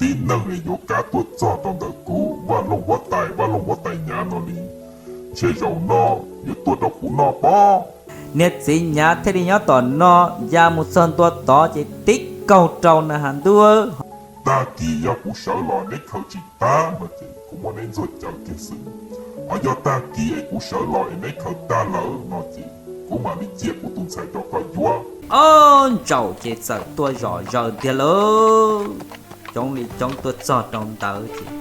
tib neeg es yuav kav tuaj txog rau ntawm kuv Vaj Loog Huab Tais, Vaj Loog Huab Tais Nyav no li, ntshe zaum no yuav tuaj rau kuv noj pob. Niag txiv nyav thiaj li nyob tom no ya mus txog ntua tod ces tib kaug rau na has ntuj, tag kis yog kuv sawv los neb khaws tsis tag no ces kuv muab neb ntxuag cawv kiag xwb, ho yog tag kis es kuv sawv los es neb khaws tag lawm no ces kuv mam li cia kuv tus ntxhais rau koj yuav. Ob ntsaum ces txawm tuaj zom zaws tiag lauj, coob li coob tuaj txog rau ntawd ces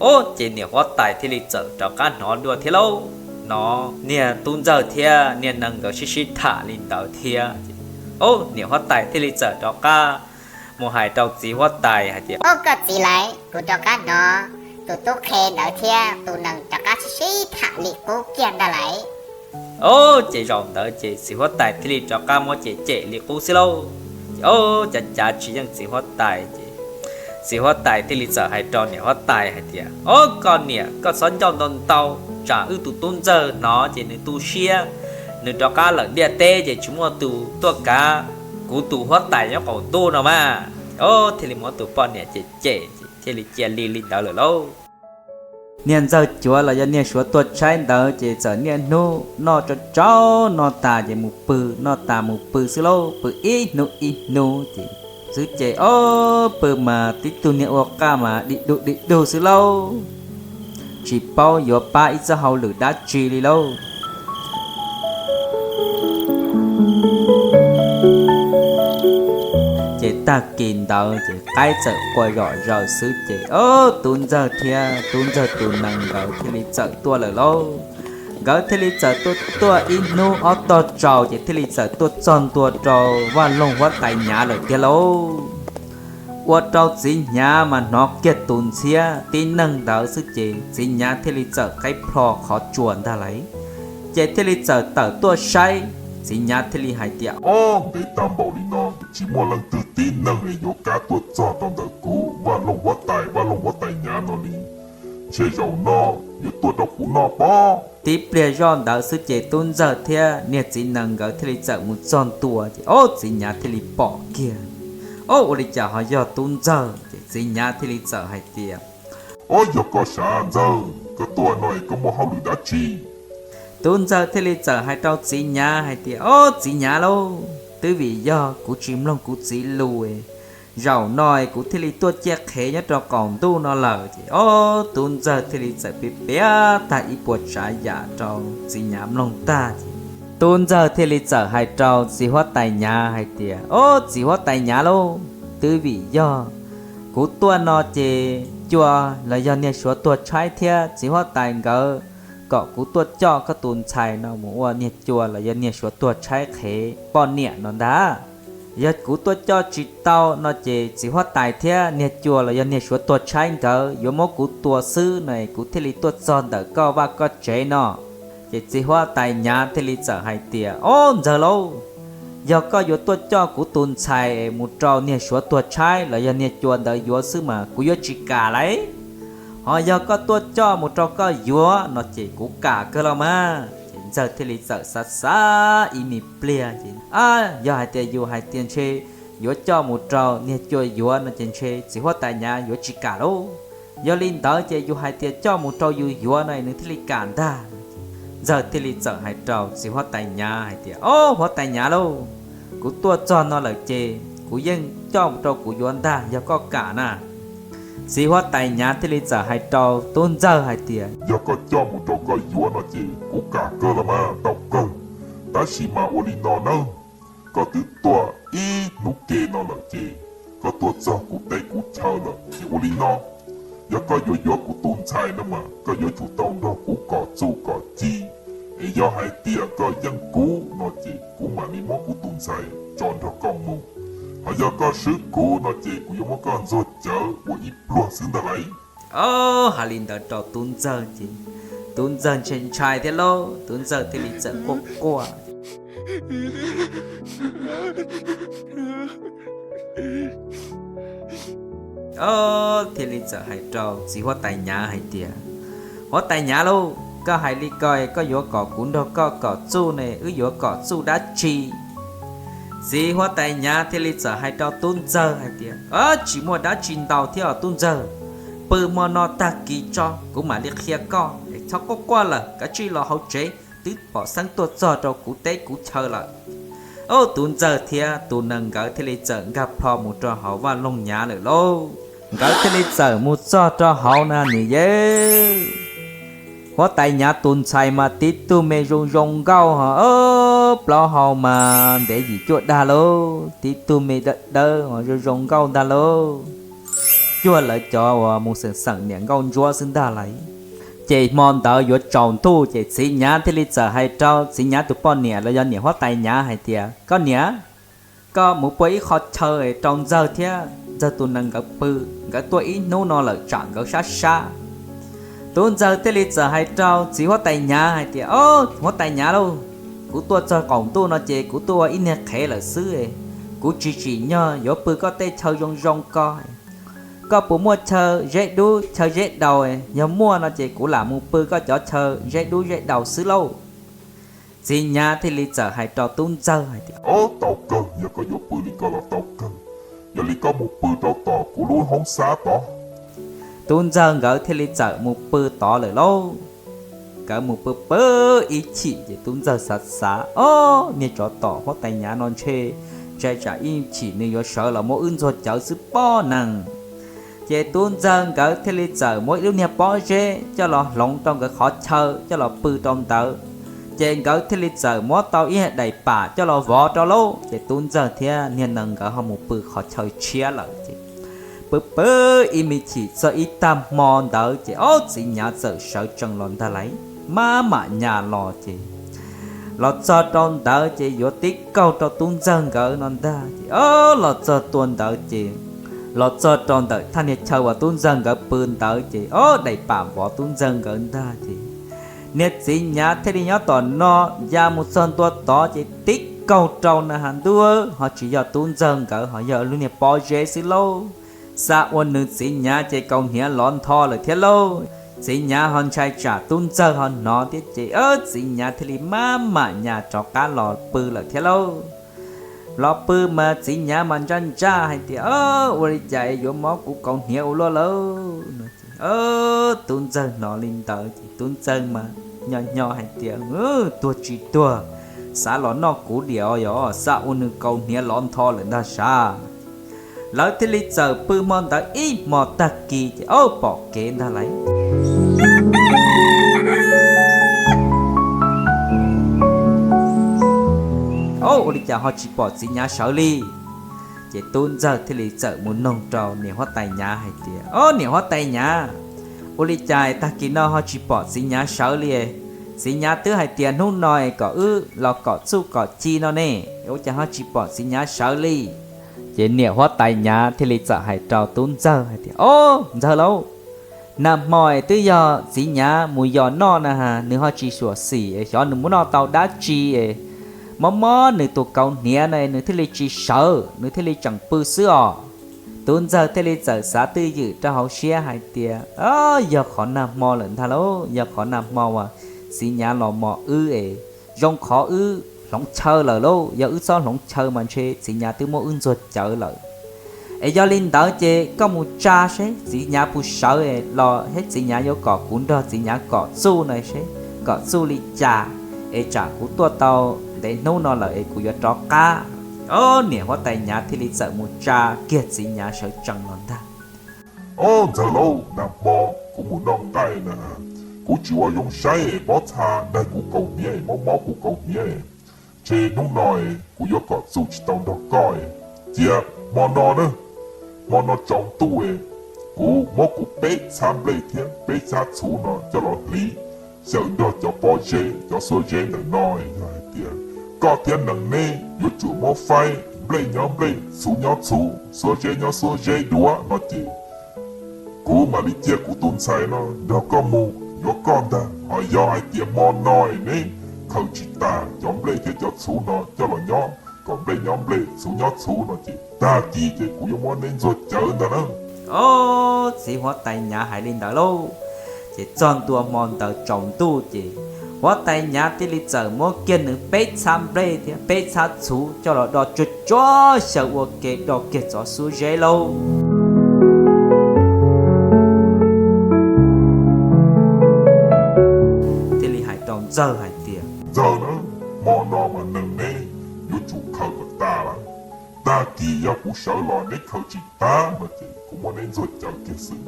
Ub, ces niam huab tais thiaj li txawm rov qab hnov dua thiab lauj. No niag tub ntxawg thiab niag nees nkawd sib sib tham li ntawd thiab. Ub, niam huab tais thiaj li txawm rov qab mus hais rau txiv huab tais hais tias, Ub, koj txiv lais, kuv rov qab hnov tus tub qhe ntawd thiab tus nees rov qab sib sib tham li qub kiag ntag lais. Ub, ces zaum ntawd ces txiv huab tais thiaj li rov qab muab cem cem li qub xwb lauj. Ces ub, cav cav tsis yeej txiv huab tais ces txiv huab tais thiaj li txawm hais rau niam huab tais hais tias, Ob, koj niam, koj txhob ncauj ntau ntau, tsam wb tus tub ntxawg hnov ces nws tu siab, nws rov qab lawm ntiaj teb ces tsis muaj tus tuaj kav kuv tus huab tais nyob qaum ntuj no mas. Ob, thiaj li muab tus poj niam cem cem ces thiaj li cia li li ntawd lawm lauj. Niag ntxawg cuav los yog niag suav tuag tshaib ntawd ces txawm niaj hnub noj tsau tsau, noj tas ces mus pw, noj tas mus pw xwb lauj, pw ib hnub ib hnub ces xwb ces ob pw mas tib tug niag ua qaj mas dig dug dig dug xwb lauj, tsis paub yuav pab ib txoj hauj lwm dab tsi li lauj. Ces tag kis ntawd ces qaib txawm qua zom zaws xwb ces ob tub ntxawg thiab tub ntxawg tus nees nkawd thiaj li txawm tuaj lawm lauj. Nkawd thiaj li txawm tuaj tuaj ib hnub ob tog tsaus ces thiaj li txawm tuaj txog ntua rau vaj loog huab tais Nyav lawm tiag lauj. Ua rau txiv Nyav mas hnov kiag tus ntxhiab tib neeg ntawd xwb ces txiv Nyav thiaj li txawm qeeb plho qhov tsua ntag lauj. Ces thiaj li txawm tawm tuaj saib, txiv Nyav thiaj li hais tias, Ob, ntev tag npaum li no tsis muaj leej twg tib neeg es yuav kav tuaj txog rau ntawm kuv vaj loog huab tais, vaj loog huab tais Nyav no li, ntshe zaum no yuav tuaj rau kuv noj pob. Tib pliag zoj ntawd xwb ces tub ntxawg thiab niag txiv nees nkawd thiaj li txawm mus txog ntua ces ob txiv Nyav thiaj li pom kiag. Ob, ua li cas ho yog tub ntxawg? Ces txiv Nyav thiaj li txawm hais tias, Ob, yog koj sav ntxawg, koj tuaj no es koj muaj hauj lwm dab tsi? Tub ntxawg thiaj li txawm hais rau txiv Nyav hais tias, Ob, txiv Nyav lauj, twb vim yog kuv tsis mloog kuv txiv lus, zaum no kuv thiaj li tuaj ciaj qhev nyob rau qaum ntuj no lawm. Ces ob tub ntxawg thiaj li txawm piav piav tag ib puas tsav yam rau txiv Nyav mloog tag ces tub ntxawg thiaj li txawm hais rau txiv huab tais Nyav hais tias, Ob, txiv huab tais Nyav lauj, twb vim yog kuv tuaj no ces cua los yog niag suav tuag tshaib thiab txiv huab tais nkawd kom kuv tuaj coj koj tus ntxhais no mus ua niag cua los yog niag suav tuag tshaib qhev poj niam no ntag. Yog kuv tuaj coj tsis tau no ces txiv huab tais thiab niag cua los yog niag suav tuag tshaib nkawd yuav muab kuv tua xwb no kuv thiaj li tuaj txog ntawm koj vaj koj tsev no. Ces txiv huab tais Nyav thiaj li txawm hais tias, Ob, ntxawg lauj, yog koj yuav tuaj coj kuv tus ntxhais mus rau niag suav tuag tshaib los yog niag cua ntawd yuav xwb mas kuv yuav tsis kam lauj. Ho yog koj tuaj coj mus rau koj yuav no ces kuv kam kawg los mas. Ces ntxawg thiaj li txawm xav xav ib me pliag ces, Ab, yog hais tias yus hais tias ntshe yuav coj mus rau niag cua yuav no ces ntshe txiv huab tais Nyav yuav tsis kam lauj. Yog li ntawd ces yus hais tias coj mus rau yus yuav no nws thiaj li kam ntag. Ntxawg thiaj li txawm hais rau txiv huab tais Nyav hais tias, Ob, huab tais Nyav lauj, kuv tuaj txog no lawm ces kuv yeej coj mus rau kuv yuav ntag yog koj kam na. Txiv huab tais Nyav thiaj li txawm hais rau tub ntxawg hais tias, Yog koj coj mus rau koj yuav no ces kuv kam kawg los mas tau kawg. Tab sis mas ua li no nawb, koj twb tuaj ib hnub ke no lawm ces koj tuaj txog kuv teb kuv chaw lawm ces ua li no, yog koj yuav yuav kuv tus ntxhais no mas koj yuav tsum tau nrog kuv kom txuj kom ci. Es yog hais tias koj yeej kuv no ces kuv mam li muab kuv tus ntxhais tso nrog koj mus. Ho yog koj swb kuv no ces kuv yuav muab koj ntxuag cawv ua ib pluag xwb ntag lauj. Ob, hais li ntawd rau tub ntxawg ces Tub ntxawg ntshai ntshai thiab lauj, tub ntxawg thiaj li txawm quaj quaj. Thiaj li txawm hais rau txiv huab tais nyav hais tias, Huab tais nyav lauj, koj hais li ko koj yuav kom kuv nrog koj kom txuj ne, wb yuav kom txuj dab tsi? Txiv huab tais nyav thiaj li txawm hais rau tub ntxawg hais tias, Tsis muaj dab tsi ntau thiab os tub ntxawg, pw hmo no tag kis tso kuv mam li qhia koj, txhob quaj quaj lawm, kav tsij los hauv tsev, twb pom xeeb tuaj txog rau kuv teb kuv chaw lawm. Ub, tub ntxawg thiab tus nees nkawd thiaj li txawm nkag plho mus rau hauv vaj loog nyav lawm lauj. Nkawd thiaj li txawm mus txog rau hauv na nws yeej, huab tais nyav tus ntxhais mas tib tug me zoo zoo nkauj ho, plaub hau mas ntev yim cuaj dag lauj, tib tug me dawb dawb ho zoo zoo nkauj ntag lauj. Cuag lawv cov uas mus xeem xeem niam nkauj ntsuab xwb ntag lauj. Ces hmo ntawd yuav tsaus ntuj ces txiv nyav thiaj li txawm hais rau txiv nyav tus poj niam los yog niam huab tais nyav hais tias, Koj niam, koj mus pua ib qho chaw rau ntxawg thiab ntxawg tus nees nkawd pw, nkawd tuaj ib hnub no lawm tsam nkawd sab sab. Tub ntxawg thiaj li txawm hais rau txiv huab tais nyav hais tias, Ob, huab tais nyav lauj, kuv tuaj txog qaum ntuj no ces kuv tuaj ua ib niag qhev lawm xwb, kuv tsis tsim nyog yuav pw koj tej chaw zoo zoo ko. Koj puas muaj chaw zeb dub chaw zeb daus? Yog muaj no ces kuv lam mus pw koj cov chaw zeb dub zeb daus xwb lauj. Txiv nyav thiaj li txawm hais rau tub ntxawg hais tias, Ob, tau kawg, yog koj yuav pw li ko los tau kawg. Yog li koj mus pw rau tom kuv lub hoob xab tod. Tub ntxawg nkawd thiaj li txawm mus pw tod lawm lauj. Nkawd mus pw pw ib chim ces tub ntxawg xav xav, Ob, niag tsov tom huab tais nyav no ntshe ntshai tsam ib chim nws yuav sawv los muab wb ntxuag cawv xwb pob nees. Ces tub ntxawg nkawd thiaj li txawm muab ib lub niag pob zeb coj los hloov rau nkawd qhov chaw coj los pw rau ntawd. Ces nkawd thiaj li txawm muab tau ib daim pam coj los vov rau lauj. Ces tub ntxawg thiab niag nees nkawd ho mus pw qhov chaw tshiab lawm ces pw pw ib me chim txog ib tag hmo ntawd ces ob, txiv nyav txawm sawv tsees los ntag lauj, maj mam nyas los ces los txog rau ntawd ces yuav tib kaug rau tub ntxawg nkawd no ntag ces ob, los txog tua ntawd ces los txog rau ntawm thaj niag chaw uas tub ntxawg nkawd pw ntawd ces ob, daim pam vov tub ntxawg nkawd ntag ces niag txiv nyav thiaj li nyob tom no ya mus txog ntua tod ces tib kaug rau na has ntuj, ho tsis yog tub ntxawg nkawd ho yog lub niag pob zeb xwb lauj. Xa ua nws txiv nyav ces kaus hniav lov ntho lawm thiab lauj. Txiv nyav ho ntshai tsam tub ntxawg ho hnov thiab ces txiv nyav thiaj li maj mam nyas rov qab los pw lawm thiab lauj. Los pw mas txiv nyav mas ntsaj ntsaj hais tias, Ua li cas yuav mob kuv kaus hniav ua luaj lauj? Tub ntxawg hnov li ntawd ces tub ntxawg mas nyo nyo hais tias, Tuag tsis tuag, xav los noj kuv diam os, yog xa ua nws kaus hniav lov ntho lawm ntag sav. Lawv thiaj li txawm pw hmo ntawd ib hmo tag kis ces ob, pom kev ntag lauj. Ob, ua li cas ho tsis pom txiv nyav sawv li? Ces tub ntxawg thiaj li txawm mus noog rau niam huab tais nyav hais tias, Ob, niam huab tais nyav, ua li cas tag kis no ho tsis pom txiv nyav sawv li? Txiv nyav twb hais tias hnub no kom wb los kom txuj kom ci no ne, ua cas ho tsis pom txiv nyav sawv li? Ces niam huab tais nyav thiaj li txawm hais rau tub ntxawg hais tias, Ob, ntxawg lauj, nag hmo es twb yog txiv nyav mus yos noj na has, nws ho tsis suam xim es xyov nws muab noj tau dab tsi es mob mob nws tus kaus hniav no nws thiaj li tsis sawv, nws thiaj li tseem pw xwb os. Tub ntxawg thiaj li txawm xav twj ywm rau hauv siab hais tias, Yog qhov nag hmo lawm ntag lauj, yog qhov nag hmo uas txiv nyav los mos wb es zoo qhov wb hloov chaw lawm lauj, yog wb txhob hloov chaw mas ntshe txiv nyav twb muab wb ntxuag cawv lawm. Es yog li ntawd ces koj mus tsa seb txiv nyav puas sawv los thiab txiv nyav yuav kom kuv nrog txiv nyav kom txuj na seb kom txuj li cas, es tsam kuv tuaj tau ntev hnub no lawm es kuv yuav rov qab. Ob, niam huab tais nyav thiaj li txawm mus tsa kiag txiv nyav sawv tsees los ntag. Ob, ntxawg lauj, nag hmo kuv mus noj nqaij na, kuv tsis ua zoo saib mob txha daig kuv kaus hniav, mob mob kuv kaus hniav, ntshe hnub no kuv yuav kom txuj tsis tau nrog koj. Cia hmo no na, hmo no tsaus ntuj, kuv muab kuv peb txhab nplej thiab peb txhab txhuv no coj los hliv xyaw nrog cov pob zeb cov xuab zeb ntawm no. Yog hais tias koj thiab nees neb yuav tsum muab faib, nplej nyob nplej, txhuv nyob txhuv, xuab zeb nyob xuab zeb dua no ces kuv mam li cia kuv tus ntxhais no nrog koj mus. rau koj ntag. Ho yog hais tias hmo no es neb khaws tsis tas cov nplej thiab cov txhuv no coj los nyob, kom nplej nyob nplej, txhuv nyob txhuv no ces tag kis ces kuv yuav muab neb ntxuag cawv ntag na. Ob, txiv huab tais nyav hais li ntawd lauj, ces txog ntua hmo ntawd tsaus ntuj ces huab tais nyav thiaj li txawm muab kiag nws peb txhab nplej thiab peb txhab txhuv coj los do tsuag tsuag xyaw ua ke do kiag txov xub zeb lauj. Thiaj li hais rau ntxawg hais tias, Ntxawg na, hmo no mas neeg neb yuav tsum khaws kom tas lawm. Tag kis yog kuv sawv los neb khaws tsis tag no ces kuv muab neb ntxuag cawv kiag xwb.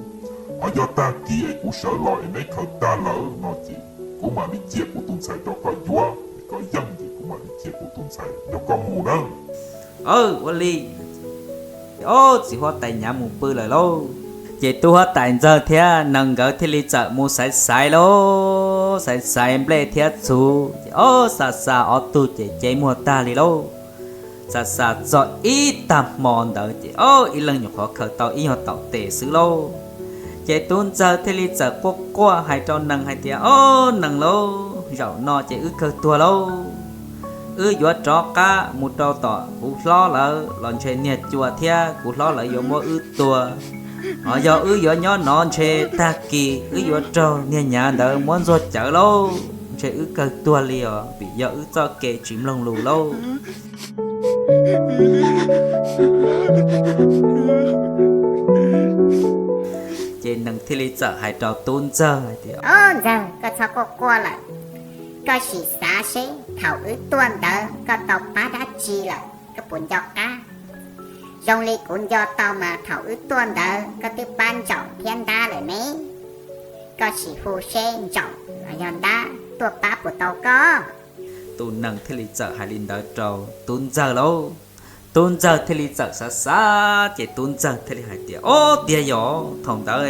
Ho yog tag kis es kuv sawv los es neb khaws tag lawm no ces kuv mam li cia kuv tus ntxhais rau koj yuav, koj yeej ces kuv mam li cia kuv tus ntxhais nrog koj mus na. Aw, ua li. Ob, txiv huab tais nyav mus pw lawm lauj. Ces tub huab tais ntxawg thiab nees nkawd thiaj li txawm mus xaiv xaiv lauj, xaiv xaiv nplej thiab txhuv ces ob, xa xa ob tug ces cev muag tag li lauj. Xa xa txog ib tag hmo ntawd ces ob, ib leeg nyuam qhuav khaws tau ib nyuag taum tes xwb lauj. Ces tub ntxawg thiaj li txawm quaj quaj hais rau nees hais tias, Ob, nees lauj, zaum no ces wb kawg tuag lauj. Wb yuav rov qab mus rau tom kuv hlob lawv los ntshe niag cua thiab kuv hlob lawv yuav muab wb tua. Ho yog wb yuav nyob no ntshe tag kis wb yuav raug niag nyav ntawd muab ntxuag cawv lauj. Ntshe wb kawg tuag li os, vim yog wb txoj kev tsis mloog lus lauj. Ces nees thiaj li txawm hais rau tub ntxawg hais tias, Ob, ntxawg, koj txhob quaj quaj lawm. Koj sim xav seb thaum wb tuaj ntawd koj tau pab dab tsi lawm, koj puas nco qab? Zoo li kuv nco tau mas thaum wb tuaj ntawd koj twb pab ntsaum thiab ntab lawm ne. Koj sim hu seb ntsaum los yog ntab tuaj pab puas tau koj? Tus nees thiaj li txawm hais li ntawd rau tub ntxawg lauj. Tub ntxawg thiaj li txawm xav xav ces tub ntxawg thiaj li hais tias, Ob, tiag yog thaum ntawd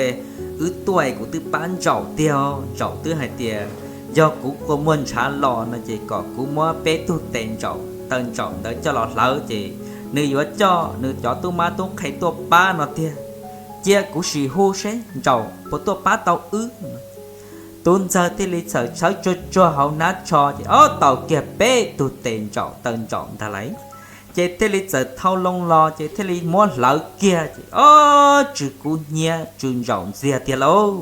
wb tuaj kuv twb pab ntsaum tiag, ntsaum twb hais tias yog kuv kua muag ntshav los no ces kom kuv muab peb tug tes ntsaum taw ntsaum ntawd coj los hlawv ces nws yuav coj nws cov tub mab tub qhe tuaj pab no tiag. Cia kuv sim hu seb ntsaum puas tuaj pab tau wb. Tub ntxawg thiaj li txawm tshawb tsuag tsuag hauv hnab tsho ces ob, tau kiag peb tug tes ntsaum taw ntsaum ntag lauj. Ces thiaj li txawm thau loo los ces thiaj li muab hlawv kiag ces ob, tsw kub hnyiab tsw ntsaum ntxiag tiag lauj.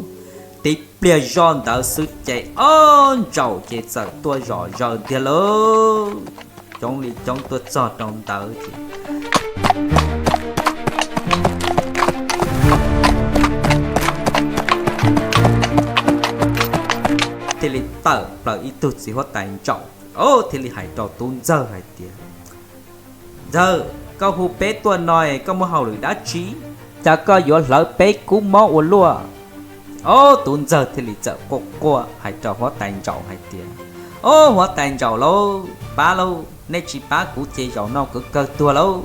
Tib pliag zoj ntawd xwb ces ob, ntsaum ces txawm tuaj zom zaws tiag lauj. Coob li coob tuaj txog rau ntawd ces thiaj li tawm plaws ib tug txiv huab tais ntsaum, thiaj li hais rau tub ntxawg hais tias, Ntxawg, koj hu peb tuaj no es koj muaj hauj lwm dab tsi? Cas koj yuav hlawv peb kub mob ua luaj? Ob, tub ntxawg thiaj li txawm quaj quaj hais rau huab tais ntsaum hais tias, Ob, huab tais ntsaum lauj, pab lauj, nej tsis pab kuv ces zaum no kuv kawg tuag lauj.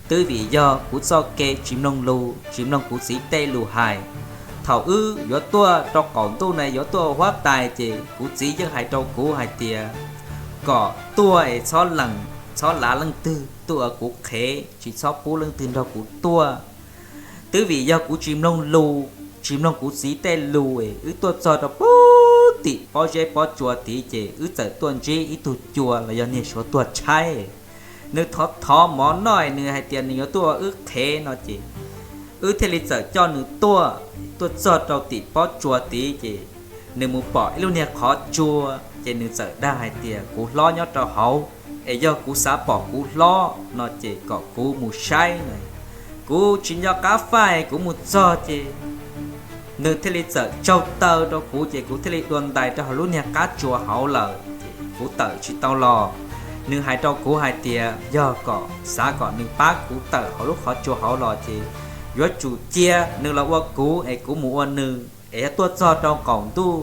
Twb vim yog kuv txoj kev tsis mloog lus, tsis mloog kuv txiv tej lus hais. Thaum wb yuav tuaj rau qaum ntuj na yuav tuaj ua huab tais ces kuv txiv yeej hais rau kuv hais tias kom tuaj es txhob lees txhob lav leej twg, tuaj ua kuv qhev tsis txhob pub leej twg nrog kuv tuaj. Twb vim yog kuv tsis mloog lus, tsis mloog kuv txiv tej lus es wb tuaj txog rau pub tim pob zeb pob tsua tid ces wb txawm tuaj ntsib ib tug cua los yog niag suav tuag tshaib. Nws thov thov mov noj, nws hais tias nws yuav tuaj ua wb qhev no ces wb thiaj li txawm coj nws tuaj, tuaj txog rau tim pob tsua tid ces nws mus pom ib lub niag qhov tsua ces nws txawm dag hais tias, Kuv hlob nyob rau hauv, es yog kuv xav pom kuv hlob no ces kom kuv mus saib na. Kuv tsis nco qab faj, kuv mus txog ces nws thiaj li txawm tsaug taw rau kuv ces kuv thiaj li dua ntais rau hauv lub niag qab tsua hauv lawm ces kuv tawm tsis tau los. Nws hais rau kuv hais tias yog kom xav kom nws pab kuv tawm hauv lub qhov tsua hauv los ces yuav tsum cia nws los ua kuv es kuv mus ua nws, es yog tuaj txog rau qaum ntuj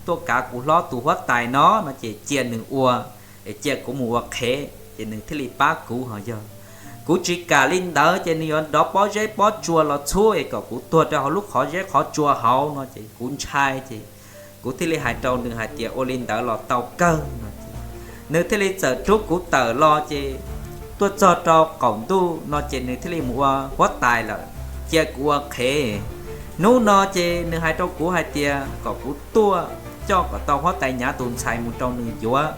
tuaj kav kuv hlob tus huab tais no no ces cia nws ua, es cia kuv mus ua qhev ces nws thiaj li pab kuv. Ho yog kuv tsis kam li ntawd ces nws yuav nrov pob zeb pob tsua los txhub es kom kuv tuag rau hauv lub qhov zeb qhov tsua hauv no ces kuv ntshai ces kuv thiaj li hais rau nws hais tias ua li ntawd los tau kawg no ces nws thiaj li txawm rub kuv tawm los ces tuaj txog rau qaum ntuj no ces nws thiaj li mus ua huab tais lawm, cia kuv ua qhev. Hnub no ces nws hais rau kuv hais tias kom kuv tuaj coj kom tau huab tais Nyav tus ntxhais mus rau nws yuav.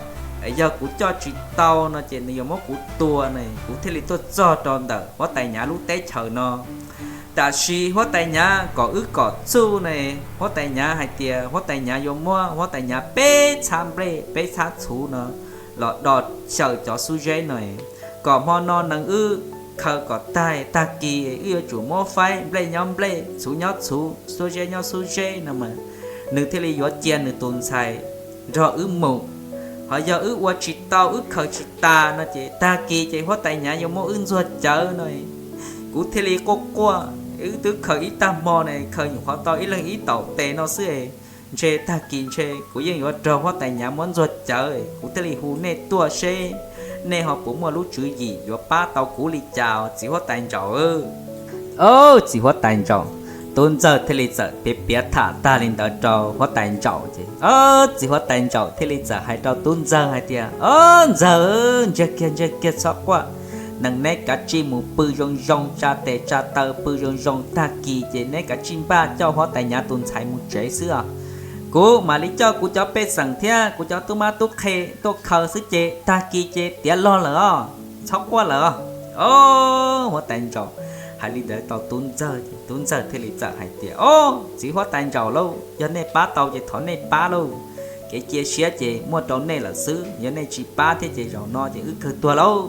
Yog kuv coj tsis tau no ces nws yuav muab kuv tua ne, kuv thiaj li tuaj txog rau ntawm huab tais Nyav lub teb chaws no. Tam sis huab tais Nyav kom wb kom txuj ne, huab tais Nyav hais tias huab tais Nyav yuav muab huab tais Nyav peb txhab nplej peb txhab txhuv no los do xyaw cov xub zeb no, kom hmo no nees wb khaws kom tag, tag kis wb yuav tsum muab faib nplej nyob nplej, txhuv nyob txhuv, xub zeb nyob xub zeb no mas nws thiaj li yuav cia nws tus ntxhais nrog wb mus. Ho yog wb ua tsis tau, wb khaws tsis tas no ces tag kis ces huab tais Nyav yuav muab wb ntxuag cawv no. Kuv thiaj li quaj quaj, wb twb khaws ib tag hmo ne, khaws nyuam qhuav tau ib leeg ib taum tes no xwb es ntshe tag kis ntshe kuv yeej yuav raug huab tais Nyav muab ntxuag cawv, kuv thiaj li hu nej tuaj seb nej ho puas muaj lub tswv yim yuav pab tau kuv li cas os txiv huab tais ntsaum. Txiv huab tais ntsaum. Tub ntxawg thiaj li txawm piav piav tham tag li ntawd rau huab tais ntsaum ces txiv huab tais ntsaum thiaj li txawm hais rau tub ntxawg hais tias, Ob ntxawg, ntsiag kiag ntsiag kiag txhob quaj, nees neb kav tsij mus pw zoo zoo, tsa tes tsa taw pw zoo zoo, tag kis ces neb kav tsij npaj coj huab tais Nyav tus ntxhais mus tsev xwb os. Kuv mam li coj kuv cov pej xeem thiab kuv cov tub mab tub qhe tuaj khaws xwb ces tag kis ces tiav log lawm os, txhob quaj lawm os. Huab tais ntsaum hais li ntawd tau tub ntxawg ces tub ntxawg thiaj li txawm hais tias, Ob txiv huab tais ntsaum lauj, yog nej pab tau ces thov nej pab lauj. Kev cia siab ces muaj rau nej lawm xwb, yog nej tsis pab thiab ces zaum no ces wb kawg tuag lauj.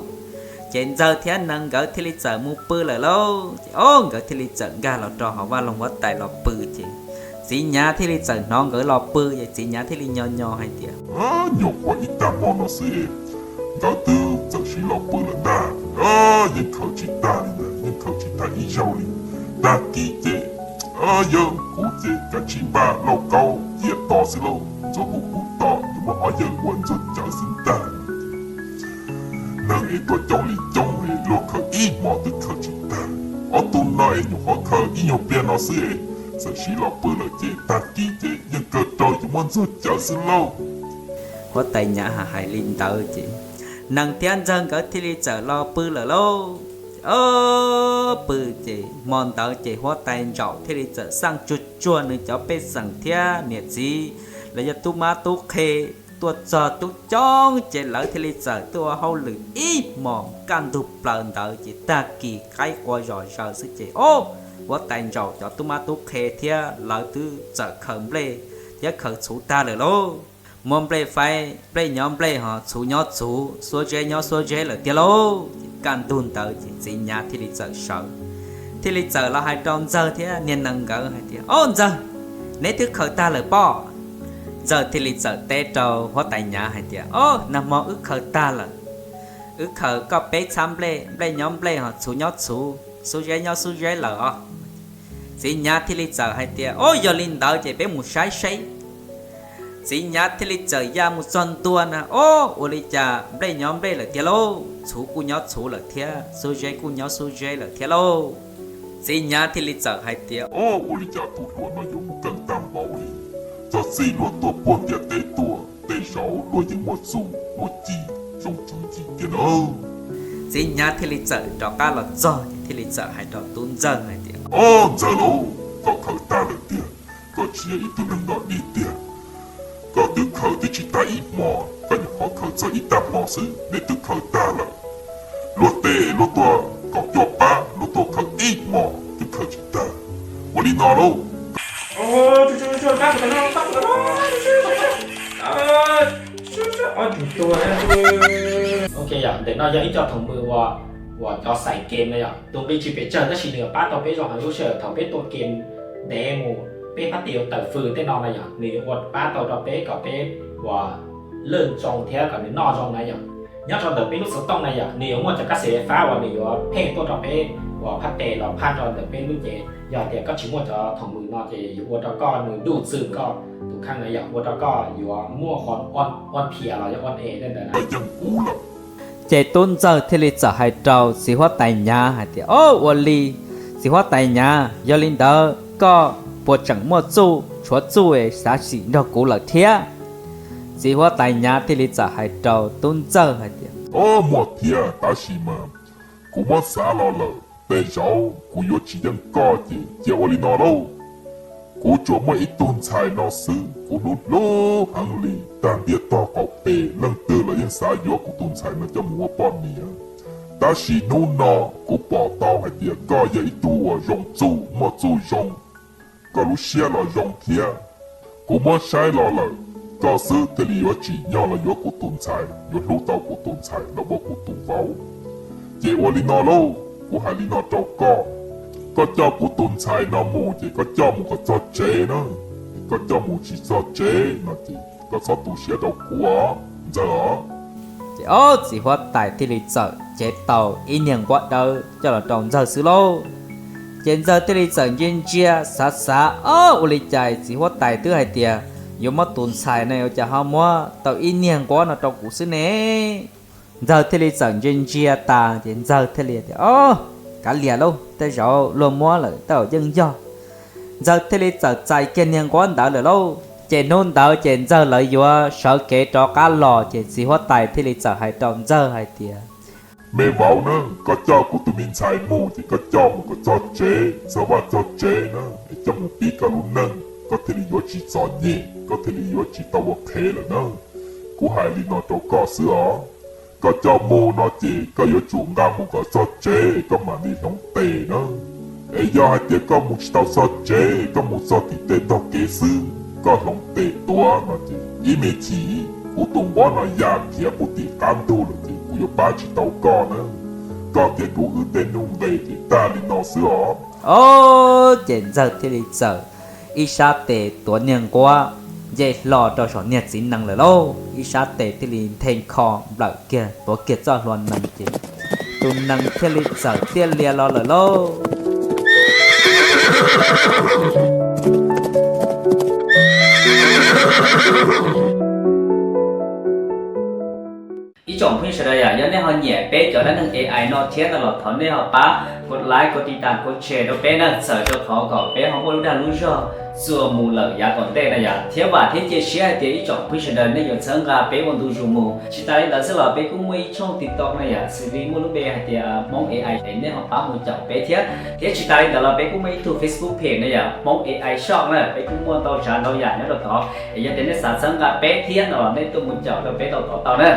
Ces ntxawg thiab nees nkawd thiaj li txawm mus pw lawm lauj. Ces ob nkawd thiaj li txawm nkag los rau hauv vaj loog huab tais los pw ces txiv Nyav thiaj li txawm hnov nkawd los pw ces txiv Nyav thiaj li nyo nyo hais tias, Nyuam qhuav ib tag hmo no xwb, nkawd twb txawm sib los pw lawm ntag. Yeej khaws tsis tag li ntag, yeej khaws tsis tag ib zaug li. Tag kis ces yog kuv ces kav tsij npaj lauj kaub ciam tos xwb lauj, ntxuav kuv kuv tos yuav muab ob yawg ua ntxuag cawv xwb ntag. Neeg es tuaj coob li coob es luag khaws ib hmo twb khaws tsis tag, ob tug no es nyuam qhuav khaws ib nyuag pliag no xwb es txawm sib los pw lawm ces tag kis ces yeej kawg rau yuav muab ntxuag cawv xwb lauj. Huab tais Nyav hais li ntawd ces nees thiab ntxawg nkawd thiaj li txawm los pw lawm lauj. Ob pw ces hmo ntawd ces huab tais ntsaum thiaj li txawm xaj tsuag tsuag nws cov pej xeem thiab niam txiv los yog tub mab tub qhe tuaj txog coob coob ces lawv thiaj li txawm tuaj ua hauj lwm ib hmos kaj ntug plaws ntawd ces tag kis qaib qua zom zaws xwb ces ob huab tais ntsaum cov tub mab tub qhe thiab lawv twb txawm khaws nplej thiab khaws txhuv tag lawm lauj. Muab nplej faib nplej nyob nplej ho txhuv nyob txhuv, xuab zeb nyob xuab zeb lawm tiag lauj. Kaj ntug ntawd ces txiv Nyav thiaj li txawm sawv, thiaj li txawm los hais rau ntxawg thiab niag nees nkawd hais tias, Ob ntxawg, neb twb khaws tag lawm pob? Ntxawg thiaj li txawm teb rau huab tais Nyav hais tias, Ob, nag hmo wb khaws tag lawm. Wb khaws koj peb txhab nplej, nplej nyob nplej ho txhuv nyob txhuv, xuab zeb nyob xuab zeb lawm os. Txiv Nyav thiaj li txawm hais tias, Ob, yog li ntawd ces peb mus saib seb. Txiv Nyav thiaj li txawm ya mus txog ntua na, ob, ua li cas nplej nyob nplej lawm tiag lauj, txhuv kuj nyob txhuv lawm thiab, xuab zeb kuj nyob xuab zeb lawm thiab lauj. Txiv Nyav thiaj li txawm hais tias, Ob, ua li cas tus hluas no yuav mus keej tag npaum li? Txog txij luag tuaj puag ntiaj teb tuaj, tej zaum luag yeej muaj txuj muaj ci zoo tswv yim tiag na. Txiv Nyav thiaj li txawm rov qab los txog ces thiaj li txawm hais rau tub ntxawg hais tias, Ob ntxawg lauj, koj khaws tag lawm tiag, koj tsis yog ib tug neeg dog dig tiag. Koj twb khaws twb tsis tag ib hmo, koj nyuam qhuav khaws txog ib tag hmo xwb neb twb khaws tag lawm. Luag tej luag tuaj kaum cuaj pab, luag tuaj khaws ib hmo twb khaws tsis tag. Ua li no lauj. Ok, yog ntawm no yog ib co thoom mws uas, uas cov xaiv game no yog tus nqi tsis pes tsawg tab sis nws yuav pab tau peb zoo heev lub sij hawm thaum peb tua game ntev mus, peb pab tes yuav tawm fws tej no na yog nws yuav ua pab tau rau peb kom peb uas lwj zoo thiab kom nws noj zoo na yog. Nyob rau ntawm peb lub xov tooj na yog nws yuav muaj cov kab xes fab uas nws yuav pheej tuaj rau peb uas phab tes los phaj rau ntawm peb lub cev. Yog hais tias koj tsis muaj cov thoom mws no ces yuav ua rau koj nws duj txwm koj tus kheej na yog ua rau koj yuav muaj qhov ua phias los yog ua es tej ntawd na. Ces tub ntxawg thiaj li txawm hais rau txiv huab tais Nyav hais tias, Ob, ua li txiv huab tais Nyav, yog li ntawd koj puas tseem muaj txuj, tshuav txuj es xav sim nrog kuv lawm thiab? Txiv huab tais Nyav thiaj li txawm hais rau tub ntxawg hais tias, Ob, muaj thiab tab sis mas kuv muab xav los lawm, tej zaum kuv yuav tsis yeej koj ces cia ua li no lauj. Kuv tsuas muaj ib tug ntxhais no xwb, kuv hlub hlub heev li, tag ntiaj tog qaum pes leej twg los yeej xav yuav kuv tus ntxhais no coj mus ua poj niam. Tab sis hnub no kuv pom tau hais tias koj yog ib tug uas zoo txuj muaj txuj zoo, koj lub siab los zoo thiab. Kuv muab saib los lawm, koj xwb thiaj li yuav tsim nyog los yuav kuv tus ntxhais, yuav hlub tau kuv tus ntxhais los ua kuv tus vauv. Ces ua li no lauj, kuv hais li no rau koj, koj coj kuv tus ntxhais no mus ces koj coj mus kom txog tsev na. Koj coj mus tsis txog tsev no ces koj txhob tu siab rau kuv os Ntxawg os. Ces ob txiv huab tais thiaj li txawm cev tau ib niag nquab dawb coj los rau Ntxawg xwb lauj. Ces Ntxawg thiaj li txawm ntsia ntsia xav xav, ob, ua li cas txiv huab tais twb hais tias yuav muab tus ntxhais no ua cas ho muab tau ib niag nquab no rau kuv xwb ne? Ntxawg thiaj li txawm ntsia ntsia tas ces Ntxawg thiaj li tias, ob, kav liam lauj, tej zaum luag muab lawm tej zaum yeej yog. Ntxawg thiaj li txawm txais kiag niag nquab ntawd lawm lauj. Ces hnub ntawd ces Ntxawg lawv yuav sawv kev rov qab los ces txiv huab tais thiaj li txawm hais rau Ntxawg hais tias, me vauv na, koj coj kuv tus me ntxhais mus ces koj coj mus kom txog tsev, txog vaj txog tsev na, es coj mus pib koj lub neej, koj thiaj li yuav tsis txom nyem, koj thiaj li yuav tsis tau ua qhev lawm na. Kuv hais li no rau koj xwb os, koj coj mus no ces koj yuav tsum nqa mus kom txog tsev koj mam li hloov tes na. Es yog hais tias koj mus tsis tau txog tsev, koj mus txog tim tej tog kev xwb, koj hloov tes tuav no ces ib me chim kuv tus nquab no ya khiav puv tim qab ntug lawm ces kuv yuav pab tsis tau koj na. Koj thiab kuv wb tej nuj nqes ces tag li no xwb os. Ob, ces Ntxawg thiaj li txawm ib sab tes tuav niag nquab nce hlo rau saum niag txiv nees lawm lauj, ib sab tes thiaj li nthe kho nplawm kiag tuav kiag txoj hlua nees ces tus nees thiaj li txawm tiaj lias los lawm lauj. Ib tsoom phooj ywg sawv daws yom, yog nej ho nyiam peb cov dab neeg A I no thiab no los thov nej ho pab kov like, kov tiv tas, kov share rau peb na, txhawm rau qhov kom peb ho muaj lub dag lub zog txuas mus lawm yav tom ntej na yom. Thiab vam thiab cia siab hais tias ib tsoom phooj ywg sawv daws nej yuav txhawb nqa peb ua ntu zus mus. Tsis tas li ntawd xwb los peb kuj muaj ib tshooj TikTok na yom, xws li muaj lub npe hais tias Hmoob A I es nej ho pab mus caum peb thiab. Thiab tsis tas li ntawd los peb kuj muaj ib tug Facebook page na yom, Hmoob A I Shop na, peb kuj muaj ntau tsav ntau yam nyob rau tod. Es yog tias nej xav txhawb nqa peb thiab no los nej tuaj mus caum rau peb rau tod tau na.